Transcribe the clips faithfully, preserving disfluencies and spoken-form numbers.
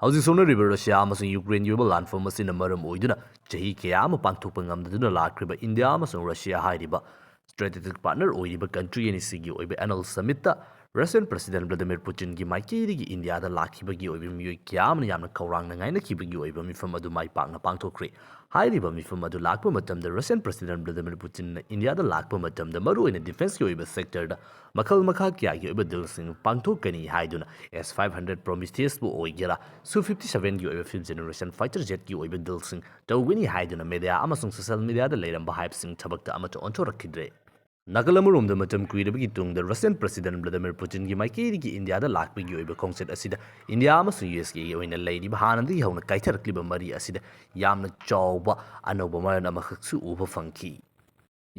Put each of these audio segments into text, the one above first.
ꯍꯧꯖꯤꯛ ꯁꯣꯛꯅꯔꯤꯕ ꯔꯁꯤꯌꯥ ꯑꯃꯁꯨꯡ ꯌꯨꯀ꯭ꯔꯦꯟꯒꯤ ꯑꯣꯏꯕ ꯂꯥꯟꯐꯝ ꯑꯁꯤꯅ ꯃꯔꯝ ꯑꯣꯏꯗꯨꯅ ꯆꯍꯤ ꯀꯌꯥ ꯑꯃ ꯄꯥꯡꯊꯣꯛꯄ ꯉꯝꯗꯗꯨꯅ ꯂꯥꯛꯈ꯭ꯔꯤꯕ ꯏꯟꯗꯤꯌꯥ ꯑꯃꯁꯨꯡ ꯔꯁꯤꯌꯥ ꯍꯥꯏꯔꯤꯕ strategic partner ꯑꯣꯏꯔꯤꯕ country ꯑꯅꯤꯁꯤꯒꯤ ꯑꯣꯏꯕ annual summitꯇ Russian President Vladimir Putinꯒꯤ ꯃꯥꯏꯀꯩꯗꯒꯤ ꯏꯟꯗꯤꯌꯥꯗ ꯂꯥꯛꯈꯤꯕꯒꯤ ꯑꯣꯏꯕ ꯃꯤꯑꯣꯏ ꯀꯌꯥ ꯑꯃꯅ ꯌꯥꯝꯅ ꯈꯧꯔꯥꯡꯅ ꯉꯥꯏꯅꯈꯤꯕꯒꯤ ꯑꯣꯏꯕ ꯃꯤꯐꯝ ꯑꯗꯨ ꯃꯥꯏ ꯄꯥꯛꯅ ꯄꯥꯡꯊꯣꯛꯈ꯭ꯔꯦ꯫ ꯍꯥꯏꯔꯤꯕ ꯃꯤꯐꯝ ꯑꯗꯨ ꯂꯥꯛꯄ ꯃꯇꯝꯗ Russian President Vladimir Putinꯅ ꯏꯟꯗꯤꯌꯥꯗ ꯂꯥꯛꯄ ꯃꯇꯝꯗ ꯃꯔꯨꯑꯣꯏꯅ defenceꯀꯤ ꯑꯣꯏꯕ sectorꯗ ꯃꯈꯜ ꯃꯈꯥ ꯀꯌꯥꯒꯤ ꯑꯣꯏꯕ dealꯁꯤꯡ ꯄꯥꯡꯊꯣꯛꯀꯅꯤ ꯍꯥꯏꯗꯨꯅ S five hundred Prometheusꯄꯨ ꯑꯣꯏꯒꯦꯔꯥ, Su fifty sevenꯒꯤ ꯑꯣꯏꯕ fifth generation fighter jetꯀꯤ ꯑꯣꯏꯕ dealꯁꯤꯡ ꯇꯧꯒꯅꯤ ꯍꯥꯏꯗꯨꯅ media ꯑꯃꯁꯨꯡ social mediaꯗ ꯂꯩꯔꯝꯕ hypeꯁꯤꯡ ꯊꯕꯛꯇ ꯑꯃꯠꯇ ꯑꯣꯟꯊꯣꯔꯛꯈꯤꯗ꯭ꯔꯦ꯫ ꯅꯥꯀꯜ ꯑꯃꯔꯣꯝꯗ ꯃꯇꯝ ꯀꯨꯏꯔꯕꯒꯤ ꯇꯨꯡꯗ Russian President Vladimir Putinꯒꯤ ꯃꯥꯏꯀꯩꯗꯒꯤ ꯏꯟꯗꯤꯌꯥꯗ ꯂꯥꯛꯄꯒꯤ ꯑꯣꯏꯕ ꯈꯣꯡꯆꯠ ꯑꯁꯤꯗ ꯏꯟꯗꯤꯌꯥ ꯑꯃꯁꯨꯡ USAꯒꯤ ꯑꯣꯏꯅ ꯂꯩꯔꯤꯕ ꯍꯥꯟꯅꯗꯒꯤ ꯍꯧꯅ ꯀꯥꯏꯊꯔꯛꯂꯤꯕ ꯃꯔꯤ ꯑꯁꯤꯗ ꯌꯥꯝꯅ ꯆꯥꯎꯕ ꯑꯅꯧꯕ ꯃꯔꯣꯟ ꯑꯃꯈꯛꯁꯨ ꯎꯕ ꯐꯪꯈꯤ꯫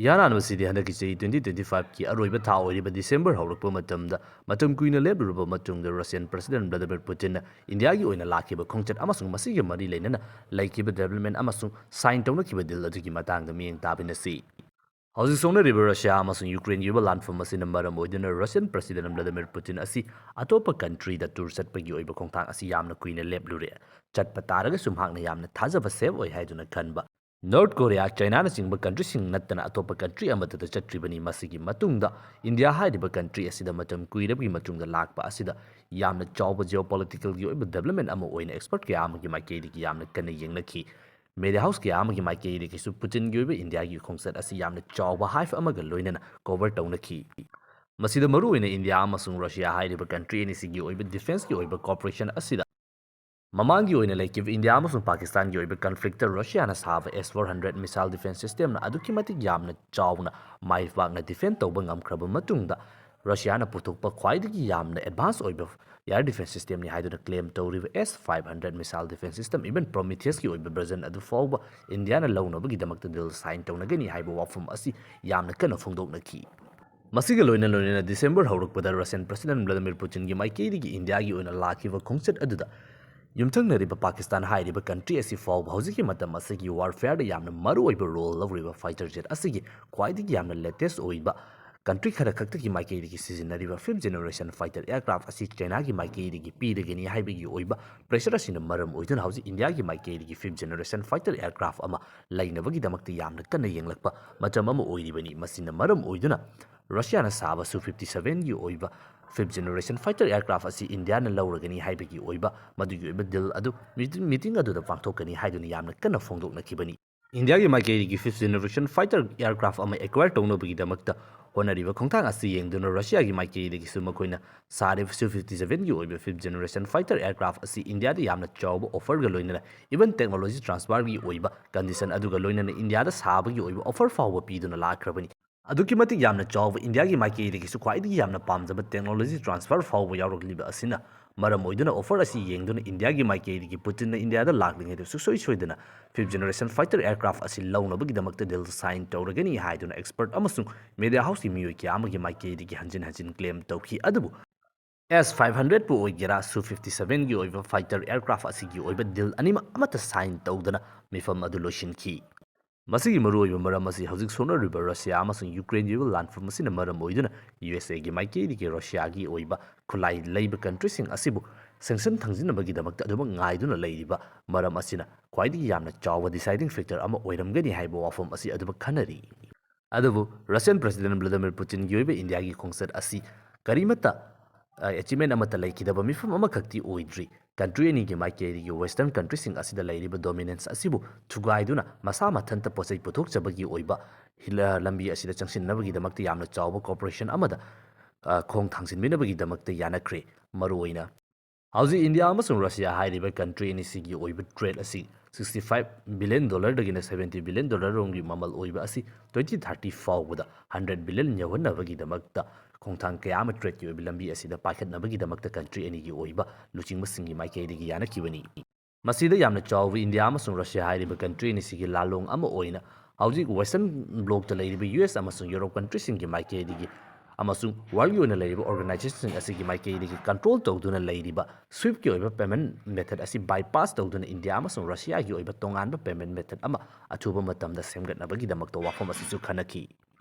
ꯏꯍꯥꯟ ꯍꯥꯟꯕꯁꯤꯗꯤ ꯍꯟꯗꯛꯀꯤ ꯆꯍꯤ twenty twenty fiveꯀꯤ ꯑꯔꯣꯏꯕ ꯊꯥ ꯑꯣꯏꯔꯤꯕ December ꯍꯧꯔꯛꯄ ꯃꯇꯝꯗ ꯃꯇꯝ ꯀꯨꯏꯅ ꯂꯦꯞꯂꯨꯔꯕ ꯃꯇꯨꯡꯗ Russian President Vladimir Putinꯅ ꯏꯟꯗꯤꯌꯥꯒꯤ ꯑꯣꯏꯅ ꯂꯥꯛꯈꯤꯕ ꯈꯣꯡꯆꯠ ꯑꯃꯁꯨꯡ ꯃꯁꯤꯒ ꯃꯔꯤ ꯂꯩꯅꯅ ꯂꯩꯈꯤꯕ development ꯑꯃꯁꯨꯡ sign ꯇꯧꯅꯈꯤꯕ deal ꯑꯗꯨꯒꯤ ꯃꯇꯥꯡꯗ ꯃꯤꯠꯌꯦꯡ ꯇꯥꯃꯤꯟꯅꯁꯤ꯫ ꯍꯧꯖꯤꯛ ꯁꯣꯛꯅꯔꯤꯕ ꯔꯁꯤꯌꯥ ꯑꯃꯁꯨꯡ ꯌꯨꯀ꯭ꯔꯦꯟꯒꯤ ꯑꯣꯏꯕ ꯂꯥꯟꯐꯝ ꯑꯁꯤꯅ ꯃꯔꯝ ꯑꯣꯏꯗꯨꯅ Russian President Vladimir Putin ꯑꯁꯤ ꯑꯇꯣꯞꯄ countryꯗ tour ꯆꯠꯄꯒꯤ ꯑꯣꯏꯕ ꯈꯣꯡꯊꯥꯡ ꯑꯁꯤ ꯌꯥꯝꯅ ꯀꯨꯏꯅ ꯂꯦꯞꯂꯨꯔꯦ꯫ ꯆꯠꯄ ꯇꯥꯔꯒꯁꯨ ꯃꯍꯥꯛꯅ ꯌꯥꯝꯅ ꯊꯥꯖꯕ safe ꯑꯣꯏ ꯍꯥꯏꯗꯨꯅ ꯈꯟꯕ North Korea, Chinaꯅꯆꯤꯡꯕ countryꯁꯤꯡ ꯅꯠꯇꯅ ꯑꯇꯣꯞꯄ country ꯑꯃꯠꯇꯗ ꯆꯠꯇ꯭ꯔꯤꯕꯅꯤ꯫ ꯃꯁꯤꯒꯤ ꯃꯇꯨꯡꯗ ꯏꯟꯗꯤꯌꯥ ꯍꯥꯏꯔꯤꯕ country ꯑꯁꯤꯗ ꯃꯇꯝ ꯀꯨꯏꯔꯕꯒꯤ ꯃꯇꯨꯡꯗ ꯂꯥꯛꯄ ꯑꯁꯤꯗ ꯌꯥꯝꯅ ꯆꯥꯎꯕ geopoliticalꯒꯤ ꯑꯣꯏꯕ development ꯑꯃ ꯑꯣꯏꯅ expert ꯀꯌꯥ ꯑꯃꯒꯤ ꯃꯥꯏꯀꯩꯗꯒꯤ ꯌꯥꯝꯅ ꯀꯟꯅ ꯌꯦꯡꯅꯈꯤ꯫ Media house ꯀꯌꯥ ꯑꯃꯒꯤ ꯃꯥꯏꯀꯩꯗꯒꯤꯁꯨ Putinꯒꯤ ꯑꯣꯏꯕ ꯏꯟꯗꯤꯌꯥꯒꯤ ꯈꯣꯡꯆꯠ ꯑꯁꯤ ꯌꯥꯝꯅ ꯆꯥꯎꯕ hype ꯑꯃꯒ ꯂꯣꯏꯅꯅ cover ꯇꯧꯅꯈꯤ꯫ ꯃꯁꯤꯗ ꯃꯔꯨꯑꯣꯏꯅ ꯏꯟꯗꯤꯌꯥ ꯑꯃꯁꯨꯡ ꯔꯁꯤꯌꯥ ꯍꯥꯏꯔꯤꯕ country ꯑꯅꯤꯁꯤꯒꯤ ꯑꯣꯏꯕ defenceꯀꯤ ꯑꯣꯏꯕ cooperation ꯑꯁꯤꯗ ꯃꯃꯥꯡꯒꯤ ꯑꯣꯏꯅ ꯂꯩꯈꯤꯕ ꯏꯟꯗꯤꯌꯥ ꯑꯃꯁꯨꯡ ꯄꯥꯀꯤꯁꯇꯥꯟꯒꯤ ꯑꯣꯏꯕ conflictꯇ ꯔꯁꯤꯌꯥꯅ ꯁꯥꯕ S four hundred missile defense systemꯅ ꯑꯗꯨꯛꯀꯤ ꯃꯇꯤꯛ ꯌꯥꯝꯅ ꯆꯥꯎꯅ ꯃꯥꯏ ꯄꯥꯛꯅ defend ꯇꯧꯕ ꯉꯝꯈ꯭ꯔꯕ ꯃꯇꯨꯡꯗ, ꯔꯁꯤꯌꯥꯅ ꯄꯨꯊꯣꯛꯄ ꯈ꯭ꯋꯥꯏꯗꯒꯤ ꯌꯥꯝꯅ advance ꯑꯣꯏꯕ air defense systemꯅꯤ ꯍꯥꯏꯗꯨꯅ claim ꯇꯧꯔꯤꯕ S five hundred missile defense system, even Prometheusꯀꯤ ꯑꯣꯏꯕ version ꯑꯗꯨ ꯐꯥꯎꯕ ꯏꯟꯗꯤꯌꯥꯅ ꯂꯧꯅꯕꯒꯤꯗꯃꯛꯇ deal sign ꯇꯧꯅꯒꯅꯤ ꯍꯥꯏꯕ ꯋꯥꯐꯝ ꯑꯁꯤ ꯌꯥꯝꯅ ꯀꯟꯅ ꯐꯣꯡꯗꯣꯛꯅꯈꯤ꯫ ꯃꯁꯤꯒ ꯂꯣꯏꯅ ꯂꯣꯏꯅꯅ December ꯍꯧꯔꯛꯄꯗ Russian President Vladimir Putinꯒꯤ ꯃꯥꯏꯀꯩꯗꯒꯤ ꯏꯟꯗꯤꯌꯥꯒꯤ ꯑꯣꯏꯅ ꯂꯥꯛꯈꯤꯕ ꯈꯣꯡꯆꯠ ꯑꯗꯨꯗ ꯌꯨꯝꯊꯪꯅꯔꯤꯕ ꯄꯥꯀꯤꯁꯇꯥꯟ ꯍꯥꯏꯔꯤꯕ country ꯑꯁꯤ ꯐꯥꯎꯕ ꯍꯧꯖꯤꯛꯀꯤ ꯃꯇꯝ ꯑꯁꯤꯒꯤ warfareꯗ ꯌꯥꯝꯅ ꯃꯔꯨꯑꯣꯏꯕ role ꯂꯧꯔꯤꯕ fighter jet ꯑꯁꯤꯒꯤ ꯈ꯭ꯋꯥꯏꯗꯒꯤ ꯌꯥꯝꯅ latest ꯑꯣꯏꯕ ꯀꯟꯇ꯭ꯔꯤ ꯈꯔ ꯈꯛꯇꯒꯤ ꯃꯥꯏꯀꯩꯗꯒꯤ ꯁꯤꯖꯤꯟꯅꯔꯤꯕ fifth generation fighter aircraft ꯑꯁꯤ ꯆꯥꯏꯅꯥꯒꯤ ꯃꯥꯏꯀꯩꯗꯒꯤ ꯄꯤꯔꯒꯅꯤ ꯍꯥꯏꯕꯒꯤ ꯑꯣꯏꯕ pressure ꯑꯁꯤꯅ ꯃꯔꯝ ꯑꯣꯏꯗꯨꯅ ꯍꯧꯖꯤꯛ ꯏꯟꯗꯤꯌꯥꯒꯤ ꯃꯥꯏꯀꯩꯗꯒꯤ fifth generation fighter aircraft ꯑꯃ ꯂꯩꯅꯕꯒꯤꯗꯃꯛꯇ ꯌꯥꯝꯅ ꯀꯟꯅ ꯌꯦꯡꯂꯛꯄ ꯃꯇꯝ ꯑꯃ ꯑꯣꯏꯔꯤꯕꯅꯤ꯫ ꯃꯁꯤꯅ ꯃꯔꯝ ꯑꯣꯏꯗꯨꯅ ꯔꯁꯤꯌꯥꯅ ꯁꯥꯕ Su fifty sevenꯒꯤ ꯑꯣꯏꯕ fifth generation fighter aircraft ꯑꯁꯤ ꯏꯟꯗꯤꯌꯥꯅ ꯂꯧꯔꯒꯅꯤ ꯍꯥꯏꯕꯒꯤ ꯑꯣꯏꯕ ꯃꯗꯨꯒꯤ ꯑꯣꯏꯕ deal ꯑꯗꯨ meeting ꯑꯗꯨꯗ ꯄꯥꯡꯊꯣꯛꯀꯅꯤ ꯍꯥꯏꯗꯨꯅ ꯌꯥꯝꯅ ꯀꯟꯅ ꯐꯣꯡꯗꯣꯛꯅꯈꯤꯕꯅꯤ꯫ ꯏꯟꯗꯤꯌꯥꯒꯤ ꯃꯥꯏꯀꯩꯗꯒꯤ fifth generation fighter aircraft ꯑꯃ acquire ꯇꯧꯅꯕꯒꯤꯗꯃꯛꯇ ꯍꯣꯠꯅꯔꯤꯕ ꯈꯣꯡꯊꯥꯡ ꯑꯁꯤ ꯌꯦꯡꯗꯨꯅ ꯔꯁꯤꯌꯥꯒꯤ ꯃꯥꯏꯀꯩꯗꯒꯤꯁꯨ ꯃꯈꯣꯏꯅ ꯁꯥꯔꯤꯕ Su fifty sevenꯒꯤ ꯑꯣꯏꯕ fifth generation fighter aircraft ꯑꯁꯤ ꯏꯟꯗꯤꯌꯥꯗ ꯌꯥꯝꯅ ꯆꯥꯎꯕ offerꯒ ꯂꯣꯏꯅꯅ even technology transferꯒꯤ ꯑꯣꯏꯕ condition ꯑꯗꯨꯒ ꯂꯣꯏꯅꯅ ꯏꯟꯗꯤꯌꯥꯗ ꯁꯥꯕꯒꯤ ꯑꯣꯏꯕ offer ꯐꯥꯎꯕ ꯄꯤꯗꯨꯅ ꯂꯥꯛꯈ꯭ꯔꯕꯅꯤ꯫ ꯑꯗꯨꯛꯀꯤ ꯃꯇꯤꯛ ꯌꯥꯝꯅ ꯆꯥꯎꯕ ꯏꯟꯗꯤꯌꯥꯒꯤ ꯃꯥꯏꯀꯩꯗꯒꯤꯁꯨ ꯈ꯭ꯋꯥꯏꯗꯒꯤ ꯌꯥꯝꯅ ꯄꯥꯝꯖꯕ technology transfer ꯐꯥꯎꯕ ꯌꯥꯎꯔꯛꯂꯤꯕ ꯑꯁꯤꯅ ꯃꯔꯝ ꯑꯣꯏꯗꯨꯅ offer ꯑꯁꯤ ꯌꯦꯡꯗꯨꯅ ꯏꯟꯗꯤꯌꯥꯒꯤ ꯃꯥꯏꯀꯩꯗꯒꯤ ꯄꯨꯇꯤꯟꯅ ꯏꯟꯗꯤꯌꯥꯗ ꯂꯥꯛꯂꯤꯉꯩꯗ ꯁꯨꯡꯁꯣꯏ ꯁꯣꯏꯗꯅ fifth generation fighter aircraft ꯑꯁꯤ ꯂꯧꯅꯕꯒꯤꯗꯃꯛꯇ deal sign ꯇꯧꯔꯒꯅꯤ ꯍꯥꯏꯗꯨꯅ expert ꯑꯃꯁꯨꯡ media houseꯀꯤ ꯃꯤꯑꯣꯏ ꯀꯌꯥ ꯑꯃꯒꯤ ꯃꯥꯏꯀꯩꯗꯒꯤ ꯍꯟꯖꯤꯟ ꯍꯟꯖꯤꯟ claim ꯇꯧꯈꯤ꯫ ꯑꯗꯨꯕꯨ S five hundredꯄꯨ ꯑꯣꯏꯒꯦꯔꯥ Su fifty sevenꯒꯤ ꯑꯣꯏꯕ fighter aircraft ꯑꯁꯤꯒꯤ ꯑꯣꯏꯕ deal ꯑꯅꯤꯃꯛ ꯑꯃꯠꯇ sign ꯇꯧꯗꯅ ꯃꯤꯐꯝ ꯑꯗꯨ ꯂꯣꯏꯁꯤꯟꯈꯤ꯫ ꯃꯁꯤꯒꯤ ꯃꯔꯨꯑꯣꯏꯕ ꯃꯔꯝ ꯑꯁꯤ ꯍꯧꯖꯤꯛ ꯁꯣꯛꯅꯔꯤꯕ ꯔꯁꯤꯌꯥ ꯑꯃꯁꯨꯡ ꯌꯨꯀ꯭ꯔꯦꯟꯒꯤ ꯑꯣꯏꯕ ꯂꯥꯟꯐꯝ ꯑꯁꯤꯅ ꯃꯔꯝ ꯑꯣꯏꯗꯨꯅ USAꯒꯤ ꯃꯥꯏꯀꯩꯗꯒꯤ ꯔꯁꯤꯌꯥꯒꯤ ꯑꯣꯏꯕ ꯈꯨꯠꯂꯥꯏ ꯂꯩꯕ countryꯁꯤꯡ ꯑꯁꯤꯕꯨ sanction ꯊꯥꯡꯖꯤꯟꯅꯕꯒꯤꯗꯃꯛꯇ ꯑꯗꯨꯃꯛ ꯉꯥꯏꯗꯨꯅ ꯂꯩꯔꯤꯕ ꯃꯔꯝ ꯑꯁꯤꯅ ꯈ꯭ꯋꯥꯏꯗꯒꯤ ꯌꯥꯝꯅ ꯆꯥꯎꯕ deciding factor ꯑꯃ ꯑꯣꯏꯔꯝꯒꯅꯤ ꯍꯥꯏꯕ ꯋꯥꯐꯝ ꯑꯁꯤ ꯑꯗꯨꯃꯛ ꯈꯟꯅꯔꯤ꯫ ꯑꯗꯨꯕꯨ Russian President Vladimir Putinꯒꯤ ꯑꯣꯏꯕ ꯏꯟꯗꯤꯌꯥꯒꯤ ꯈꯣꯡꯆꯠ ꯑꯁꯤ ꯀꯔꯤꯃꯠꯇ ꯑ, achievement ꯑꯃꯠꯇ ꯂꯩꯈꯤꯗꯕ ꯃꯤꯐꯝ ꯑꯃꯈꯛꯇꯤ ꯑꯣꯏꯗ꯭ꯔꯤ꯫ Country ꯑꯅꯤꯒꯤ ꯃꯥꯏꯀꯩꯗꯒꯤ Western countryꯁꯤꯡ ꯑꯁꯤꯗ ꯂꯩꯔꯤꯕ dominance ꯑꯁꯤꯕꯨ ꯊꯨꯒꯥꯏꯗꯨꯅ ꯃꯁꯥ ꯃꯊꯟꯇ ꯄꯣꯠꯆꯩ ꯄꯨꯊꯣꯛꯆꯕꯒꯤ ꯑꯣꯏꯕ ꯍꯤꯂ-, ꯂꯝꯕꯤ ꯑꯁꯤꯗ ꯆꯪꯁꯤꯟꯅꯕꯒꯤꯗꯃꯛꯇ ꯌꯥꯝꯅ ꯆꯥꯎꯕ cooperation ꯑꯃꯗ, ꯑ, ꯈꯣꯡ ꯊꯥꯡꯖꯤꯟꯕꯤꯅꯕꯒꯤꯗꯃꯛꯇ ꯌꯥꯅꯈ꯭ꯔꯦ꯫ ꯃꯔꯨꯑꯣꯏꯅ ꯍꯧꯖꯤꯛ ꯏꯟꯗꯤꯌꯥ ꯑꯃꯁꯨꯡ ꯔꯁꯤꯌꯥ ꯍꯥꯏꯔꯤꯕ country ꯑꯅꯤꯁꯤꯒꯤ ꯑꯣꯏꯕ trade ꯑꯁꯤ sixty five billion dollarꯗꯒꯤꯅ seventy billion dollar ꯔꯣꯝꯒꯤ ꯃꯃꯜ ꯑꯣꯏꯕ ꯑꯁꯤ twenty thirty ꯐꯥꯎꯕꯗ hundred billion ꯌꯧꯍꯟꯅꯕꯒꯤꯗꯃꯛꯇ ꯈꯣꯡꯊꯥꯡ ꯀꯌꯥ ꯑꯃ tradeꯀꯤ ꯑꯣꯏꯕ ꯂꯝꯕꯤ ꯑꯁꯤꯗ ꯄꯥꯏꯈꯠꯅꯕꯒꯤꯗꯃꯛꯇ country ꯑꯅꯤꯒꯤ ꯑꯣꯏꯕ ꯂꯨꯆꯤꯡꯕꯁꯤꯡꯒꯤ ꯃꯥꯏꯀꯩꯗꯒꯤ ꯌꯥꯅꯈꯤꯕꯅꯤ꯫ ꯃꯁꯤꯗ ꯌꯥꯝꯅ ꯆꯥꯎꯕ ꯏꯟꯗꯤꯌꯥ ꯑꯃꯁꯨꯡ ꯔꯁꯤꯌꯥ ꯍꯥꯏꯔꯤꯕ country ꯑꯅꯤꯁꯤꯒꯤ ꯂꯥꯂꯣꯡ ꯑꯃ ꯑꯣꯏꯅ ꯍꯧꯖꯤꯛ Western blockꯇ ꯂꯩꯔꯤꯕ US ꯑꯃꯁꯨꯡ Europe countryꯁꯤꯡꯒꯤ ꯃꯥꯏꯀꯩꯗꯒꯤ ꯑꯃꯁꯨꯡ worldꯒꯤ ꯑꯣꯏꯅ ꯂꯩꯔꯤꯕ organizationꯁꯤꯡ ꯑꯁꯤꯒꯤ ꯃꯥꯏꯀꯩꯗꯒꯤ control ꯇꯧꯗꯨꯅ ꯂꯩꯔꯤꯕ SWIFTꯀꯤ ꯑꯣꯏꯕ payment method ꯑꯁꯤ bypass ꯇꯧꯗꯨꯅ ꯏꯟꯗꯤꯌꯥ ꯑꯃꯁꯨꯡ ꯔꯁꯤꯌꯥꯒꯤ ꯑꯣꯏꯕ ꯇꯣꯉꯥꯟꯕ payment method ꯑꯃ ꯑꯊꯨꯕ ꯃꯇꯝꯗ ꯁꯦꯝꯒꯠꯅꯕꯒꯤꯗꯃꯛꯇ ꯋꯥꯐꯝ ꯑꯁꯤꯁꯨ ꯈꯟꯅꯈꯤ꯫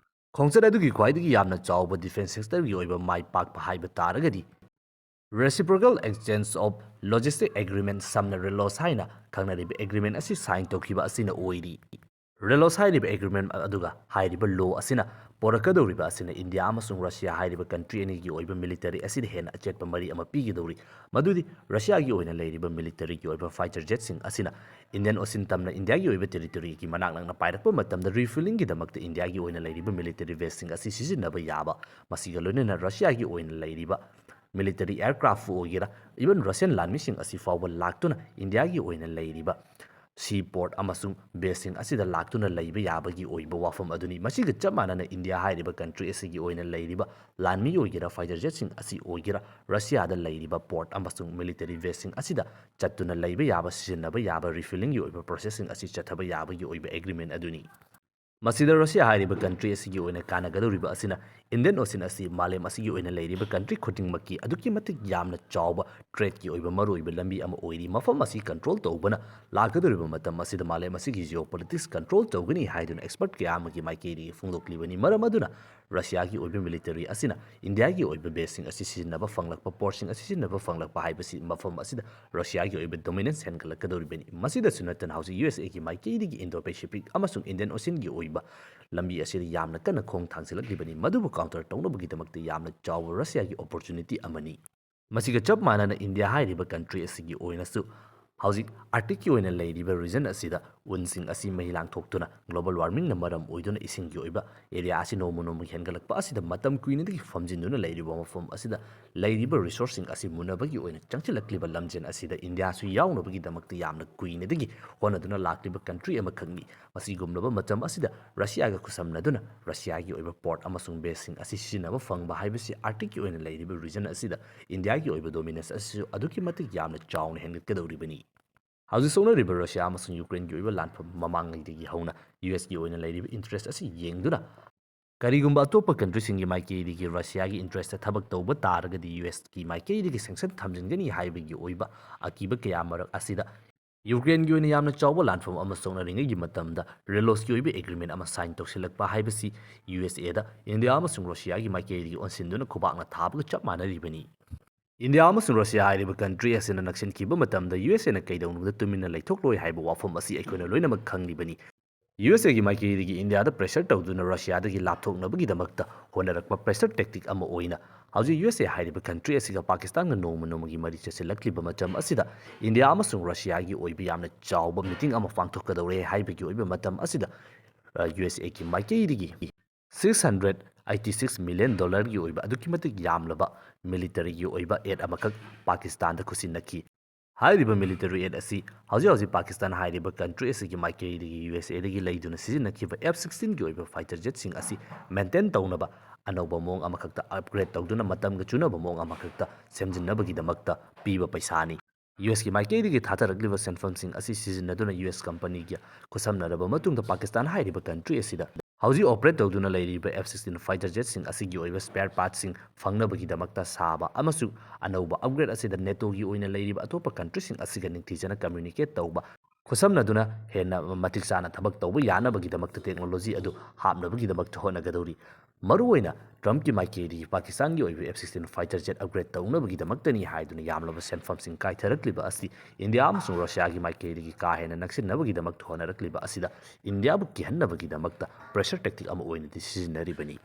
ꯈꯣꯡꯆꯠ ꯑꯗꯨꯒꯤ ꯈ꯭ꯋꯥꯏꯗꯒꯤ ꯌꯥꯝꯅ ꯆꯥꯎꯕ ꯗꯤꯐꯦꯟꯁ ꯁꯦꯛꯇꯔꯒꯤ ꯑꯣꯏꯕ ꯃꯥꯏ ꯄꯥꯛꯄ ꯍꯥꯏꯕ ꯇꯥꯔꯒꯗꯤ Reciprocal Exchange of Logistic Agreement, ꯁꯝꯅ ꯔꯦꯂꯣꯁ ꯍꯥꯏꯅ ꯈꯪꯅꯔꯤꯕ ꯑꯦꯒ꯭ꯔꯤꯃꯦꯟ ꯑꯁꯤ ꯁꯥꯏꯟ ꯇꯧꯈꯤꯕ ꯑꯁꯤꯅ ꯑꯣꯏꯔꯤ꯫ ꯔꯦꯂꯣꯁ ꯍꯥꯏꯔꯤꯕ ꯑꯦꯒ꯭ꯔꯤꯃꯦꯟ ꯑꯗꯨꯒ ꯍꯥꯏꯔꯤꯕ ꯂꯣ ꯑꯁꯤꯅ ꯄꯣꯔꯛꯀꯗꯧꯔꯤꯕ ꯑꯁꯤꯅ ꯏꯟꯗꯤꯌꯥ ꯑꯃꯁꯨꯡ ꯔꯁꯤꯌꯥ ꯍꯥꯏꯔꯤꯕ ꯀꯟꯇ꯭ꯔꯤ ꯑꯅꯤꯒꯤ ꯑꯣꯏꯕ ꯃꯤꯂꯤꯇꯔꯤ ꯑꯁꯤꯗ ꯍꯦꯟꯅ ꯑꯆꯦꯠꯄ ꯃꯔꯤ ꯑꯃ ꯄꯤꯒꯗꯧꯔꯤ꯫ ꯃꯗꯨꯗꯤ ꯔꯁꯤꯌꯥꯒꯤ ꯑꯣꯏꯅ ꯂꯩꯔꯤꯕ ꯃꯤꯂꯤꯇꯔꯤꯒꯤ ꯑꯣꯏꯕ ꯐꯥꯏꯇꯔ ꯖꯦꯠꯁꯤꯡ ꯑꯁꯤꯅ ꯏꯟꯗꯤꯌꯟ ꯑꯣꯁꯤꯟ ꯇꯝꯅ ꯏꯟꯗꯤꯌꯥꯒꯤ ꯑꯣꯏꯕ ꯇꯦꯔꯤꯇꯣꯔꯤꯒꯤ ꯃꯅꯥꯛ ꯅꯛꯅ ꯄꯥꯏꯔꯛꯄ ꯃꯇꯝꯗ ꯔꯤꯐ꯭ꯌꯨꯂꯤꯡꯒꯤꯗꯃꯛꯇ ꯏꯟꯗꯤꯌꯥꯒꯤ ꯑꯣꯏꯅ ꯂꯩꯔꯤꯕ ꯃꯤꯂꯤꯇꯔꯤ ꯕꯦꯁꯁꯤꯡ ꯑꯁꯤ ꯁꯤꯖꯤꯟꯅꯕ ꯌꯥꯕ, ꯃꯁꯤꯒ ꯂꯣꯏꯅꯅ ꯔꯁꯤꯌꯥꯒꯤ ꯑꯣꯏꯅ ꯂꯩꯔꯤꯕ ꯃꯤꯂꯤꯇꯔꯤ ꯑꯦꯌꯔꯀ꯭ꯔꯥꯐꯄꯨ ꯑꯣꯏꯒꯦꯔꯥ, ꯏꯚꯟ ꯔꯁꯤꯌꯟ ꯂꯥꯟꯃꯤꯁꯤꯡ ꯑꯁꯤ ꯐꯥꯎꯕ ꯂꯥꯛꯇꯨꯅ ꯏꯟꯗꯤꯌꯥꯒꯤ ꯑꯣꯏꯅ ꯂꯩꯔꯤꯕ ꯁꯤ ꯄꯣꯔꯠ ꯑꯃꯁꯨꯡ ꯕꯦꯁꯁꯤꯡ ꯑꯁꯤꯗ ꯂꯥꯛꯇꯨꯅ ꯂꯩꯕ ꯌꯥꯕꯒꯤ ꯑꯣꯏꯕ ꯋꯥꯐꯝ ꯑꯗꯨꯅꯤ꯫ ꯃꯁꯤꯒ ꯆꯞ ꯃꯥꯟꯅꯅ ꯏꯟꯗꯤꯌꯥ ꯍꯥꯏꯔꯤꯕ ꯀꯟꯇ꯭ꯔꯤ ꯑꯁꯤꯒꯤ ꯑꯣꯏꯅ ꯂꯩꯔꯤꯕ ꯂꯥꯟꯃꯤ ꯑꯣꯏꯒꯦꯔꯥ, ꯐꯥꯏꯇꯔ ꯖꯦꯠꯁꯤꯡ ꯑꯁꯤ ꯑꯣꯏꯒꯦꯔꯥ, ꯔꯁꯤꯌꯥꯗ ꯂꯩꯔꯤꯕ ꯄꯣꯔꯠ ꯑꯃꯁꯨꯡ ꯃꯤꯂꯤꯇꯔꯤ ꯕꯦꯁꯁꯤꯡ ꯑꯁꯤꯗ ꯆꯠꯇꯨꯅ ꯂꯩꯕ ꯌꯥꯕ, ꯁꯤꯖꯤꯟꯅꯕ ꯌꯥꯕ, ꯔꯤꯐꯤꯂꯤꯡꯒꯤ ꯑꯣꯏꯕ ꯄ꯭ꯔꯣꯁꯦꯁꯁꯤꯡ ꯑꯁꯤ ꯆꯠꯊꯕ ꯌꯥꯕꯒꯤ ꯑꯣꯏꯕ ꯑꯦꯒ꯭ꯔꯤꯃꯦꯟ ꯑꯗꯨꯅꯤ꯫ ꯃꯁꯤꯗ ꯔꯁꯤꯌꯥ ꯍꯥꯏꯔꯤꯕ ꯀꯟꯇ꯭ꯔꯤ ꯑꯁꯤꯒꯤ ꯑꯣꯏꯅ ꯀꯥꯟꯅꯒꯗꯧꯔꯤꯕ ꯑꯁꯤꯅ ꯏꯟꯗꯤꯌꯟ ꯑꯣꯁꯤꯟ ꯑꯁꯤ ꯃꯥꯂꯦꯝ ꯑꯁꯤꯒꯤ ꯑꯣꯏꯅ ꯂꯩꯔꯤꯕ ꯀꯟꯇ꯭ꯔꯤ ꯈꯨꯗꯤꯡꯃꯛꯀꯤ ꯑꯗꯨꯛꯀꯤ ꯃꯇꯤꯛ ꯌꯥꯝꯅ ꯆꯥꯎꯕ ꯇ꯭ꯔꯦꯗꯀꯤ ꯑꯣꯏꯕ ꯃꯔꯨꯑꯣꯏꯕ ꯂꯝꯕꯤ ꯑꯃ ꯑꯣꯏꯔꯤ꯫ ꯃꯐꯝ ꯑꯁꯤ ꯀꯟꯇ꯭ꯔꯣꯜ ꯇꯧꯕꯅ ꯂꯥꯛꯀꯗꯧꯔꯤꯕ ꯃꯇꯝ ꯑꯁꯤꯗ ꯃꯥꯂꯦꯝ ꯑꯁꯤꯒꯤ ꯖꯤꯑꯣ ꯄꯣꯂꯤꯇꯤꯛꯁ ꯀꯟꯇ꯭ꯔꯣꯜ ꯇꯧꯒꯅꯤ ꯍꯥꯏꯗꯨꯅ ꯑꯦꯛꯁꯄꯔꯠ ꯀꯌꯥ ꯑꯃꯒꯤ ꯃꯥꯏꯀꯩꯗꯒꯤ ꯐꯣꯡꯗꯣꯛꯂꯤꯕꯅꯤ꯫ ꯃꯔꯝ ꯑꯗꯨꯅ ꯔꯁꯤꯌꯥꯒꯤ ꯑꯣꯏꯕ ꯃꯤꯂꯤꯇꯔꯤ ꯑꯁꯤꯅ ꯏꯟꯗꯤꯌꯥꯒꯤ ꯑꯣꯏꯕ ꯕꯦꯁꯁꯤꯡ ꯑꯁꯤ ꯁꯤꯖꯤꯟꯅꯕ ꯐꯪꯂꯛꯄ, ꯄꯣꯔꯠꯁꯤꯡ ꯑꯁꯤ ꯁꯤꯖꯤꯟꯅꯕ ꯐꯪꯂꯛꯄ ꯍꯥꯏꯕꯁꯤ ꯃꯐꯝ ꯑꯁꯤꯗ ꯔꯁꯤꯌꯥꯒꯤ ꯑꯣꯏꯕ ꯗꯣꯃꯤꯅꯦꯟꯁ ꯍꯦꯟꯒꯠꯂꯛꯀꯗꯧꯔꯤꯕꯅꯤ꯫ ꯃꯁꯤꯗꯁꯨ ꯅꯠꯇꯅ ꯍꯧꯖꯤꯛ ꯌꯨ ꯑꯦꯁ ꯑꯦꯒꯤ ꯃꯥꯏꯀꯩꯗꯒꯤ ꯏꯟꯗꯣ ꯄꯦꯁꯤꯐꯤꯛ ꯑꯃꯁꯨꯡ ꯏꯟꯗꯤꯌꯟ ꯑꯣꯁꯤꯟꯒꯤ ꯑꯣꯏꯕ ꯂꯝꯕꯤ ꯑꯁꯤꯗ ꯌꯥꯝꯅ ꯀꯟꯅ ꯈꯣꯡ ꯊꯥꯡꯖꯤꯜꯂꯛꯂꯤꯕꯅꯤ꯫ ꯃꯗꯨꯕꯨ ꯀꯥꯎꯟꯇꯔ ꯇꯧꯅꯕꯒꯤꯗꯃꯛꯇ ꯌꯥꯝꯅ ꯆꯥꯎꯕ ꯔꯁꯤꯌꯥꯒꯤ ꯑꯣꯄꯣꯔꯆꯨꯅꯤꯇꯤ ꯑꯃꯅꯤ꯫ ꯃꯁꯤꯒ ꯆꯞ ꯃꯥꯟꯅꯅ ꯏꯟꯗꯤꯌꯥ ꯍꯥꯏꯔꯤꯕ ꯀꯟꯇ꯭ꯔꯤ ꯑꯁꯤꯒꯤ ꯑꯣꯏꯅꯁꯨ ꯍꯧꯖꯤꯛ ꯑꯥꯔꯛꯇꯤꯛꯀꯤ ꯑꯣꯏꯅ ꯂꯩꯔꯤꯕ ꯔꯤꯖꯟ ꯑꯁꯤꯗ ꯎꯟꯁꯤꯡ ꯑꯁꯤ ꯃꯩ ꯂꯥꯡꯊꯣꯛꯇꯨꯅ ꯒ꯭ꯂꯣꯕꯜ ꯋꯥꯔꯃꯤꯡꯅ ꯃꯔꯝ ꯑꯣꯏꯗꯨꯅ ꯏꯁꯤꯡꯒꯤ ꯑꯣꯏꯕ ꯑꯦꯔꯤꯌꯥ ꯑꯁꯤ ꯅꯣꯡꯃ ꯅꯣꯡꯃꯒꯤ ꯍꯦꯟꯒꯠꯂꯛꯄ ꯑꯁꯤꯗ ꯃꯇꯝ ꯀꯨꯏꯅꯗꯒꯤ ꯐꯝꯖꯤꯟꯗꯨꯅ ꯂꯩꯔꯤꯕ ꯃꯐꯝ ꯑꯁꯤꯗ ꯂꯩꯔꯤꯕ ꯔꯤꯁꯣꯔꯁꯁꯤꯡ ꯑꯁꯤ ꯃꯨꯟꯅꯕꯒꯤ ꯑꯣꯏꯅ ꯆꯪꯁꯤꯜꯂꯛꯂꯤꯕ ꯂꯝꯖꯦꯜ ꯑꯁꯤꯗ ꯏꯟꯗꯤꯌꯥꯁꯨ ꯌꯥꯎꯅꯕꯒꯤꯗꯃꯛꯇ ꯌꯥꯝꯅ ꯀꯨꯏꯅꯗꯒꯤ ꯍꯣꯠꯅꯗꯨꯅ ꯂꯥꯛꯂꯤꯕ ꯀꯟꯇ꯭ꯔꯤ ꯑꯃꯈꯛꯅꯤ꯫ ꯃꯁꯤꯒꯨꯝꯂꯕ ꯃꯇꯝ ꯑꯁꯤꯗ ꯔꯁꯤꯌꯥꯒ ꯈꯨꯠꯁꯝꯅꯗꯨꯅ ꯔꯁꯤꯌꯥꯒꯤ ꯑꯣꯏꯕ ꯄꯣꯔꯠ ꯑꯃꯁꯨꯡ ꯕꯦꯁꯁꯤꯡ ꯑꯁꯤ ꯁꯤꯖꯤꯟꯅꯕ ꯐꯪꯕ ꯍꯥꯏꯕꯁꯤ ꯑꯥꯔꯛꯇꯤꯛꯀꯤ ꯑꯣꯏꯅ ꯂꯩꯔꯤꯕ ꯔꯤꯖꯟ ꯑꯁꯤꯗ ꯏꯟꯗꯤꯌꯥꯒꯤ ꯑꯣꯏꯕ ꯗꯣꯃꯤꯅꯦꯟꯁ ꯑꯁꯤꯁꯨ ꯑꯗꯨꯛꯀꯤ ꯃꯇꯤꯛ ꯌꯥꯝꯅ ꯆꯥꯎꯅ ꯍꯦꯟꯒꯠꯀꯗꯧꯔꯤꯕꯅꯤ꯫ ꯍꯧꯖꯤꯛ ꯁꯣꯛꯅꯔꯤꯕ ꯔꯁꯤꯌꯥ ꯑꯃꯁꯨꯡ ꯌꯨꯀ꯭ꯔꯦꯟꯒꯤ ꯑꯣꯏꯕ ꯂꯥꯟꯐꯝ ꯃꯃꯥꯡꯉꯩꯗꯒꯤ ꯍꯧꯅ ꯌꯨ ꯑꯦꯁꯀꯤ ꯑꯣꯏꯅ ꯂꯩꯔꯤꯕ ꯏꯟꯇꯔꯦꯁ ꯑꯁꯤ ꯌꯦꯡꯗꯨꯅ ꯀꯔꯤꯒꯨꯝꯕ ꯑꯇꯣꯞꯄ ꯀꯟꯇ꯭ꯔꯤꯁꯤꯡꯒꯤ ꯃꯥꯏꯀꯩꯗꯒꯤ ꯔꯁꯤꯌꯥꯒꯤ ꯏꯟꯇꯔꯦꯁꯇ ꯊꯕꯛ ꯇꯧꯕ ꯇꯥꯔꯒꯗꯤ ꯌꯨ ꯑꯦꯁꯀꯤ ꯃꯥꯏꯀꯩꯗꯒꯤ ꯁꯦꯡꯁꯟ ꯊꯝꯖꯤꯟꯒꯅꯤ ꯍꯥꯏꯕꯒꯤ ꯑꯣꯏꯕ ꯑꯀꯤꯕ ꯀꯌꯥ ꯃꯔꯛ ꯑꯁꯤꯗ ꯌꯨꯀ꯭ꯔꯦꯟꯒꯤ ꯑꯣꯏꯅ ꯌꯥꯝꯅ ꯆꯥꯎꯕ ꯂꯥꯟꯐꯝ ꯑꯃ ꯁꯣꯛꯅꯔꯤꯉꯩꯒꯤ ꯃꯇꯝꯗ ꯔꯦꯂꯣꯁꯀꯤ ꯑꯣꯏꯕ ꯑꯦꯒ꯭ꯔꯤꯃꯦꯟ ꯑꯃ ꯁꯥꯏꯟ ꯇꯧꯁꯤꯜꯂꯛꯄ ꯍꯥꯏꯕꯁꯤ ꯌꯨ ꯑꯦꯁ ꯑꯦꯗ ꯏꯟꯗꯤꯌꯥ ꯑꯃꯁꯨꯡ ꯔꯨꯁꯤꯌꯥꯒꯤ ꯃꯥꯏꯀꯩꯗꯒꯤ ꯑꯣꯟꯁꯤꯟꯗꯨꯅ ꯈꯨꯕꯥꯛꯅ ꯊꯥꯕꯒ ꯆꯞ ꯃꯥꯟꯅꯔꯤꯕꯅꯤ꯫ ꯏꯟꯗꯤꯌꯥ ꯑꯃꯁꯨꯡ ꯔꯨꯁꯤꯌꯥ ꯍꯥꯏꯔꯤꯕ ꯀꯟꯇ꯭ꯔꯤ ꯑꯁꯤꯅ ꯅꯛꯁꯤꯟꯈꯤꯕ ꯃꯇꯝꯗ ꯌꯨ ꯑꯦꯁ ꯑꯦꯅ ꯀꯩꯗꯧꯅꯨꯡꯗ ꯇꯨꯃꯤꯟꯅ ꯂꯩꯊꯣꯛꯂꯣꯏ ꯍꯥꯏꯕ ꯋꯥꯐꯝ ꯑꯁꯤ ꯑꯩꯈꯣꯏꯅ ꯂꯣꯏꯅꯃꯛ ꯈꯪꯂꯤꯕꯅꯤ꯫ ꯌꯨ ꯑꯦꯁ ꯑꯦꯒꯤ ꯃꯥꯏꯀꯩꯗꯒꯤ ꯏꯟꯗꯤꯌꯥꯗ ꯄ꯭ꯔꯦꯁꯔ ꯇꯧꯗꯨꯅ ꯔꯨꯁꯤꯌꯥꯗꯒꯤ ꯂꯥꯞꯊꯣꯛꯅꯕꯒꯤꯗꯃꯛꯇ ꯍꯣꯠꯅꯔꯛꯄ ꯄ꯭ꯔꯦꯁꯔ ꯇꯦꯛꯇꯤꯛ ꯑꯃ ꯑꯣꯏꯅ ꯍꯧꯖꯤꯛ ꯌꯨ ꯑꯦꯁ ꯑꯦ ꯍꯥꯏꯔꯤꯕ ꯀꯟꯇ꯭ꯔꯤ ꯑꯁꯤꯒ ꯄꯥꯀꯤꯁꯇꯥꯟꯒ ꯅꯣꯡꯃ ꯅꯣꯡꯃꯒꯤ ꯃꯔꯤ ꯆꯠꯁꯤꯜꯂꯛꯂꯤꯕ ꯃꯇꯝ ꯑꯁꯤꯗ ꯏꯟꯗꯤꯌꯥ ꯑꯃꯁꯨꯡ ꯔꯨꯁꯤꯌꯥꯒꯤ ꯑꯣꯏꯕ ꯌꯥꯝꯅ ꯆꯥꯎꯕ ꯃꯤꯇꯤꯡ ꯑꯃ ꯄꯥꯡꯊꯣꯛꯀꯗꯧꯔꯦ ꯍꯥꯏꯕꯒꯤ ꯑꯣꯏꯕ ꯃꯇꯝ ꯑꯁꯤꯗ ꯌꯨ ꯑꯦꯁ ꯑꯦꯒꯤ ꯃꯥꯏꯀꯩꯗꯒꯤ six hundred eighty six million ꯗꯣꯂꯔꯒꯤ ꯑꯣꯏꯕ ꯑꯗꯨꯛꯀꯤ ꯃꯇꯤꯛ ꯌꯥꯝꯂꯕ ꯃꯤꯂꯤꯇꯔꯤꯒꯤ ꯑꯣꯏꯕ ꯑꯦꯗ ꯑꯃꯈꯛ ꯄꯥꯀꯤꯁꯇꯥꯟꯗ ꯈꯨꯠꯁꯤꯟꯅꯈꯤ꯫ ꯍꯥꯏꯔꯤꯕ ꯃꯤꯂꯤꯇꯔꯤ ꯑꯦꯗ ꯑꯁꯤ ꯍꯧꯖꯤꯛ ꯍꯧꯖꯤꯛ ꯄꯥꯀꯤꯁꯇꯥꯟ ꯍꯥꯏꯔꯤꯕ ꯀꯟꯇ꯭ꯔꯤ ꯑꯁꯤꯒꯤ ꯃꯥꯏꯀꯩꯗꯒꯤ ꯌꯨ ꯑꯦꯁ ꯑꯦꯗꯒꯤ ꯂꯩꯗꯨꯅ ꯁꯤꯖꯤꯟꯅꯈꯤꯕ ꯑꯦꯐ ꯁꯤꯛꯁꯇꯤꯟꯒꯤ ꯑꯣꯏꯕ ꯐꯥꯏꯇꯔ ꯖꯦꯠꯁꯤꯡ ꯑꯁꯤ ꯃꯦꯟꯇꯦꯟ ꯇꯧꯅꯕ ꯑꯅꯧꯕ ꯃꯑꯣꯡ ꯑꯃꯈꯛꯇ ꯑꯞꯒ꯭ꯔꯦꯗ ꯇꯧꯗꯨꯅ ꯃꯇꯝꯒ ꯆꯨꯅꯕ ꯃꯑꯣꯡ ꯑꯃꯈꯛꯇ ꯁꯦꯝꯖꯤꯟꯅꯕꯒꯤꯗꯃꯛꯇ ꯄꯤꯕ ꯄꯩꯁꯥꯅꯤ꯫ ꯌꯨ ꯑꯦꯁꯀꯤ ꯃꯥꯏꯀꯩꯗꯒꯤ ꯊꯥꯊꯔꯛꯂꯤꯕ ꯁꯦꯟꯐꯝꯁꯤꯡ ꯑꯁꯤ ꯁꯤꯖꯤꯟꯅꯗꯨꯅ ꯌꯨ ꯑꯦꯁ ꯀꯝꯄꯅꯤꯒ ꯈꯨꯠꯁꯝꯅꯔꯕ ꯃꯇꯨꯡꯗ ꯄꯥꯀꯤꯁꯇꯥꯟ ꯍꯥꯏꯔꯤꯕ ꯀꯟꯇ꯭ꯔꯤ ꯑꯁꯤꯗ ꯍꯧꯖꯤꯛ ꯑꯣꯄꯔꯦꯠ ꯇꯧꯗꯨꯅ ꯂꯩꯔꯤꯕ ꯑꯦꯐ ꯁꯤꯛꯁꯇꯤꯟ ꯐꯥꯏꯇꯔ ꯖꯦꯠꯁꯤꯡ ꯑꯁꯤꯒꯤ ꯑꯣꯏꯕ ꯁ꯭ꯄꯦꯌꯔ ꯄꯥꯔꯠꯁꯤꯡ ꯐꯪꯅꯕꯒꯤꯗꯃꯛꯇ ꯁꯥꯕ ꯑꯃꯁꯨꯡ ꯑꯅꯧꯕ ꯑꯞꯒ꯭ꯔꯦꯗ ꯑꯁꯤꯗ ꯅꯦꯇꯣꯒꯤ ꯑꯣꯏꯅ ꯂꯩꯔꯤꯕ ꯑꯇꯣꯞꯄ ꯀꯟꯇ꯭ꯔꯤꯁꯤꯡ ꯑꯁꯤꯒ ꯅꯤꯡꯊꯤꯖꯅ ꯀꯝꯃ꯭ꯌꯨꯅꯤꯀꯦꯠ ꯇꯧꯕ, ꯈꯨꯠꯁꯝꯅꯗꯨꯅ ꯍꯦꯟꯅ ꯃꯇꯤꯛ ꯆꯥꯅ ꯊꯕꯛ ꯇꯧꯕ ꯌꯥꯅꯕꯒꯤꯗꯃꯛꯇ ꯇꯦꯛꯅꯣꯂꯣꯖꯤ ꯑꯗꯨ ꯍꯥꯞꯅꯕꯒꯤꯗꯃꯛꯇ ꯍꯣꯠꯅꯒꯗꯧꯔꯤ꯫ ꯃꯔꯨꯑꯣꯏꯅ ꯇ꯭ꯔꯝꯞꯀꯤ ꯃꯥꯏꯀꯩꯗꯒꯤ ꯄꯥꯀꯤꯁꯇꯥꯟꯒꯤ ꯑꯣꯏꯕ F sixteen fighter jet upgrade ꯇꯧꯅꯕꯒꯤꯗꯃꯛꯇꯅꯤ ꯍꯥꯏꯗꯨꯅ ꯌꯥꯝꯂꯕ ꯁꯦꯟꯐꯝꯁꯤꯡ ꯀꯥꯏꯊꯔꯛꯂꯤꯕ ꯑꯁꯤ ꯏꯟꯗꯤꯌꯥ ꯑꯃꯁꯨꯡ ꯔꯨꯁꯤꯌꯥꯒꯤ ꯃꯥꯏꯀꯩꯗꯒꯤ ꯀꯥ ꯍꯦꯟꯅ ꯅꯛꯁꯤꯟꯅꯕꯒꯤꯗꯃꯛꯇ ꯍꯣꯠꯅꯔꯛꯂꯤꯕ ꯑꯁꯤꯗ ꯏꯟꯗꯤꯌꯥꯕꯨ ꯀꯤꯍꯟꯅꯕꯒꯤꯗꯃꯛꯇ ꯄ꯭ꯔꯦꯁꯔ ꯇꯦꯛꯇꯤꯛ ꯑꯃ ꯑꯣꯏꯅꯗꯤ ꯁꯤꯖꯤꯟꯅꯔꯤꯕꯅꯤ꯫